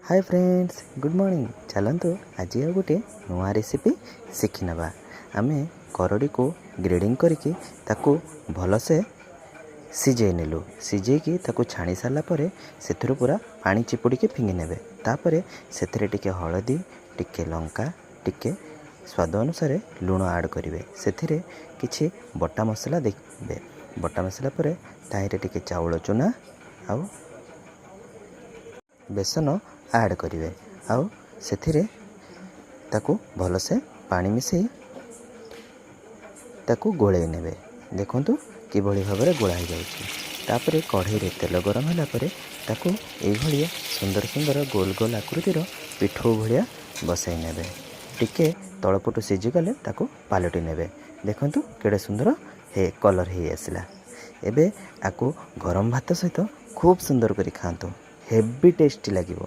ହାଏ friends, good morning. ଚାଲନ୍ତୁ, ଆଜି ଆଉ ଗୋଟିଏ ନୂଆ ରେସିପି ଶିଖିନେବା। ଆମେ କରଡ଼ିକୁ ଗ୍ରେଡ଼ିଂ କରିକି ତାକୁ ଭଲସେ ସିଝେଇ ନେଲୁ। ସିଝେଇକି ତାକୁ ଛାଣି ସାରିଲା ପରେ ସେଥିରୁ ପୁରା ପାଣି ଚିପୁଡ଼ିକି ଫିଙ୍ଗି ନେବେ। ତାପରେ ସେଥିରେ ଟିକେ ହଳଦୀ, ଟିକେ ଲଙ୍କା, ଟିକେ ସ୍ୱାଦ ଅନୁସାରେ ଲୁଣ ଆଡ଼୍ କରିବେ। ସେଥିରେ କିଛି ବଟା ମସଲା ଦେବେ। ବଟା ମସଲା ପରେ ତାହିଁରେ ଟିକେ ଚାଉଳ ଚୁନା ଆଉ ବେସନ ଆଡ଼୍ କରିବେ ଆଉ ସେଥିରେ ତାକୁ ଭଲସେ ପାଣି ମିଶାଇ ତାକୁ ଗୋଳେଇ ନେବେ। ଦେଖନ୍ତୁ କିଭଳି ଭାବରେ ଗୋଳା ହେଇଯାଉଛି। ତାପରେ କଢ଼େଇରେ ତେଲ ଗରମ ହେଲା ପରେ ତାକୁ ଏଇଭଳିଆ ସୁନ୍ଦର ସୁନ୍ଦର ଗୋଲ ଗୋଲ ଆକୃତିର ପିଠଉ ଭଳିଆ ବସାଇ ନେବେ। ଟିକେ ତଳପଟୁ ସିଝିଗଲେ ତାକୁ ପାଲଟି ନେବେ। ଦେଖନ୍ତୁ କେଡ଼େ ସୁନ୍ଦର କଲର୍ ହେଇ ଆସିଲା। ଏବେ ଆକୁ ଗରମ ଭାତ ସହିତ ଖୁବ୍ ସୁନ୍ଦର କରି ଖାଆନ୍ତୁ, ହେଭି ଟେଷ୍ଟି ଲାଗିବ।